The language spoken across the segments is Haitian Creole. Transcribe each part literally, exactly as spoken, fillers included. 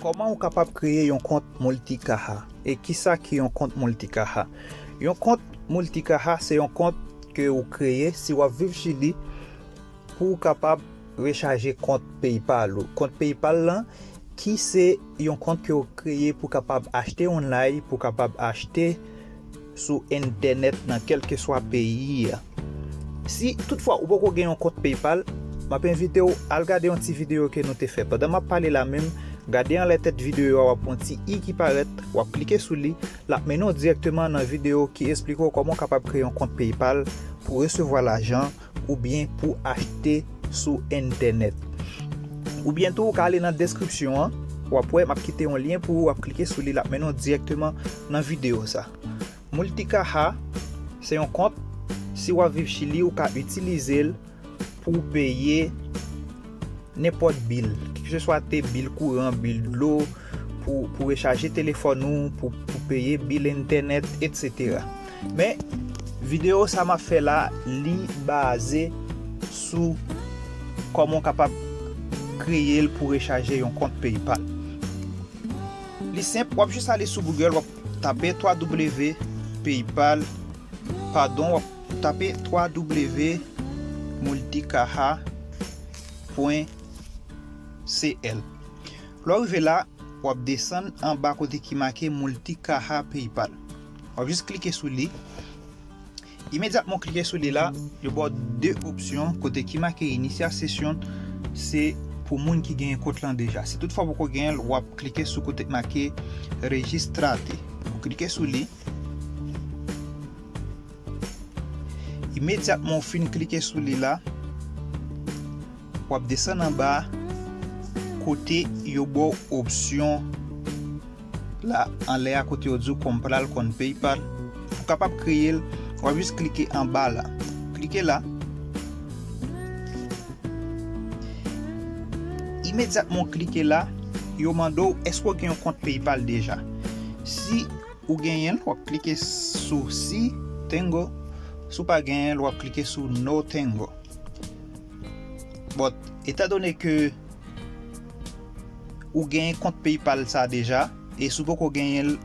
Kòman ou kapab kreye yon kont Multicaja? E kisa ki yon kont Multicaja? Yon kont Multicaja se yon kont ke ou kreye si w ap viv Chili pou w kapab rechaje kont PayPal ou. Kont PayPal lan ki se yon kont ke w kreye pou w kapab achte online, pou w kapab achte sou entènèt nan kèlkeswa peyi a. Si toutfwa ou poko gen yon kont PayPal, m ap envite w al gade yon ti videyo ke nou te fè. Pandan m ap pale la menm, gade anlè tèt videyo a, w ap wè yon ti i ki parèt, w ap klike sou li, l ap mennen w dirèkteman nan videyo ki esplike w kòman w kapab kreye yon kont PayPal pou resevwa lajan oubyen pou achte sou entènèt. Oubyen tou, ou ka ale nan deskripsyon an, w ap wè m ap kite yon lyen pou ou, w ap klike sou li, l ap mennen w dirèkteman nan videyo sa. Multicaja se yon kont, si w ap viv Chili, ou ka itilize l pou w peye nenpòt bil, keseswa te bil kouran, bil dlo, pou, pou rechaje telefòn ou, pou, pou peye bil entènèt, etsetera. Men, videyo sa m ap fè la, li baze sou kòman w kapab kreye l pou rechaje yon kont PayPal. Li senp, w ap jis ale sou Google, w ap tape twa W PayPal, padon, w ap tape twa W multicaja pwen C L. Lè w rive la, w ap desann anba kote ki make Multicaja PayPal. W ap jis klike sou li. Imedyatman w klike sou li la, yo ba w de opsyon kote ki make Iniciar sesión, se pou moun ki genyen kont lan deja. Si toutfwa w poko genyen l, w ap klike sou kote ki make Registrate. Ou klike sou li. Imedyatman w fin klike sou li la, w ap desann anba kote yo ba w opsyon la anlè a kote yo di w comprar con PayPal. Pou w kapab kreye l, w ap jis klike anba la. Klike la. Imedyatman w klike la, yo mande w èske w gen yon kont PayPal deja. Si ou genyen l, w ap klike sou Si tengo. Si w pa genyen l, w ap klike sou No tengo. But, etandone ke ou genyen kont PayPal sa deja, e si w poko genyen l,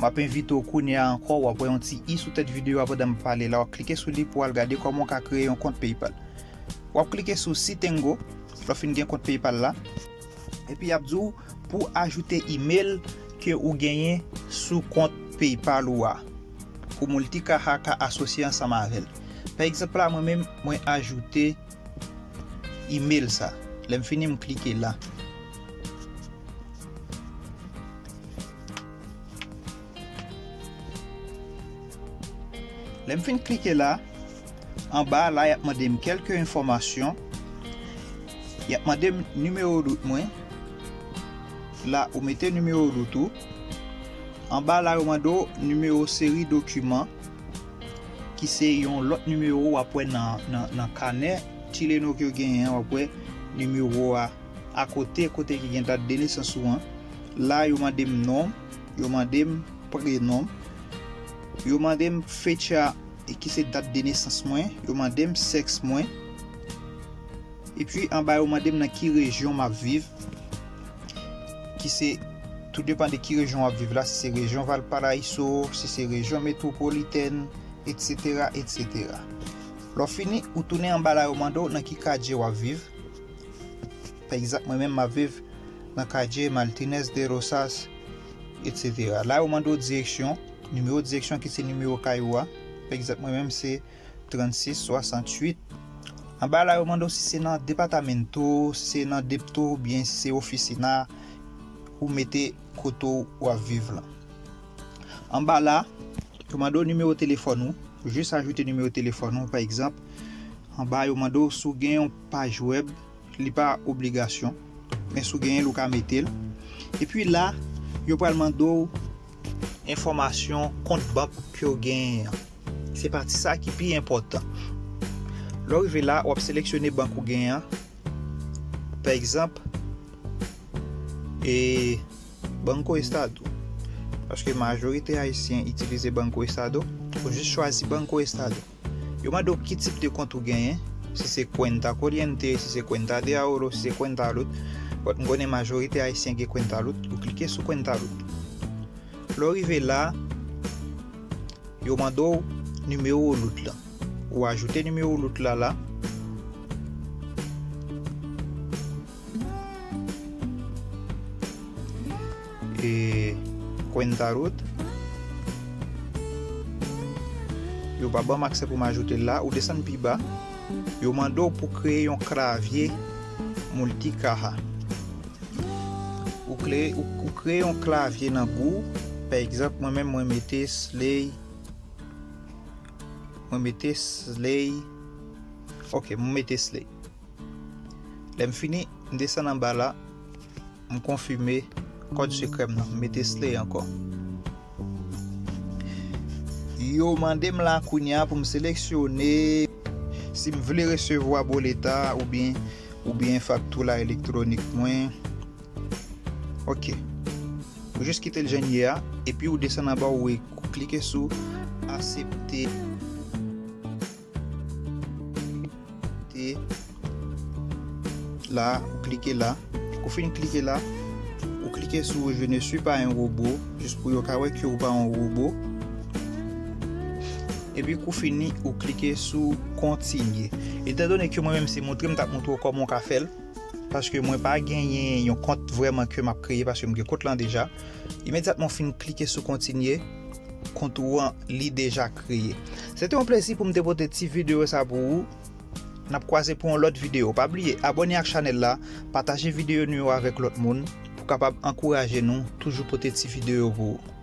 m ap envite w kounye a ankò, w ap wè yon ti i sou tèt videyo a pandan m pale la, w ap klike sou li pou w al gade kòman w ka kreye yon kont PayPal. W ap klike sou Si tengo, lè w fin gen kont PayPal la. Epi y ap di w pou w ajoute imèl ke ou genyen sou kont PayPal ou a. Pou Multicaja ka asosye ansanm avè l. Pa egzanp la, mwen menm, mwen ajoute imèl sa. Lè m fini, m klike la. Lè m fin klike la, anba a la, y ap mande m kèlke enfòmasyon. Y ap mande m nimewo wout mwen. La, ou mete nimewo wout ou. Anba a la, yo mande w nimewo seri dokiman, ki se yon lòt nimewo w ap wè nan, nan, nan kanè Chileno ke w genyen an, w ap wè nimewo a akote kote ki gen dat de nesans ou an. La, yo mande m non, yo mande m prenon, yo mande m fecha, ki se dat de nesans mwen, yo mande m sèks mwen. Epi anba yo mande m nan ki rejyon m ap viv, ki se tou depan de ki rejyon w ap viv la, si se rejyon Valparaíso, si se rejyon metwopolitèn, etsetera, etsetera. Lè w fini, ou tounen anba la, yo mande w nan ki katye w ap viv. Pa egzanp, mwen menm, m ap viv nan katye Martínez de Rosas, etsetera. La, yo mande w direksyon, nimewo direksyon ki se nimewo kay ou a. Pa egzanp, mwen menm, se trannsis swasanntuit. Anba la, yo mande w si se nan departamento, si se nan depto, oubyen si se ofisina, ou mete kote w ap viv lan. Anba la, yo mande w nimewo telefòn ou, ou jis ajoute nimewo telefòn ou, pa egzanp. Anba, yo mande w si w gen yon paj wèb, li pa obligasyon, men si w genyen l, ou ka mete l. Epi la, yo pral mande w enfòmasyon kont bank ke w genyen an. Se pati sa ki pi enpòtan. Lè w rive la, w ap seleksyone bank ou genyen an. Pa egzanp, e Banco Estado. Paske majorite Ayisyen itilize Banco Estado, ou jis chwazi Banco Estado. Yo mande w ki tip de kont ou genyen, si se cuenta corriente, si se cuenta de ahorro, si se cuenta lot. But m konnen majorite Ayisyen gen Cuenta Root, ou klike sou Cuenta Root. Lè w rive la, yo mande w nimewo root lan. Ou ajoute nimewo root la la. E Cuenta Root. Yo pa ban m aksè pou m ajoute l la. Ou desann pi ba. Yo mande w pou kreye yon klavye multicaja. Ou kreye, ou, ou kreye yon klavye nan gou. Pa egzanp, mwen menm, mwen mete Slay. Mwen mete Slay. Ok, mwen mete Slay. Lè m fini, m desann anba la, m konfime kòd sekrè m nan, m mete Slay ankò. Yo mande m la kounye a pou m seleksyone si m vle resevwa boleta oubyen, oubyen faktura elektwonik mwen. Ok. Ou jis kite l jan l ye a, epi ou desann anba, ou, ou klike sou aksepte. Te la, ou klike la. Ou fin klike la, ou klike sou Je ne suis pas un robot, jis pou yo ka wè ke ou pa yon wobo. Epi kou fini, ou klike sou kontinye. Etandone ke mwen menm se montre m t ap montre w kòman w ka fè l, paske mwen pa genyen yon kont vrèman ke m ap kreye, paske m gen kont lan deja. Imedyatman w fin klike sou kontinye, kont ou an, li deja kreye. Se te yon plezi pou m te pote ti videyo sa pou ou. N ap kwaze pou yon lòt videyo. Pa bliye abòne ak chanèl la, pataje videyo nou yo avèk lòt moun pou kapab ankouraje nou toujou pote ti videyo pou ou.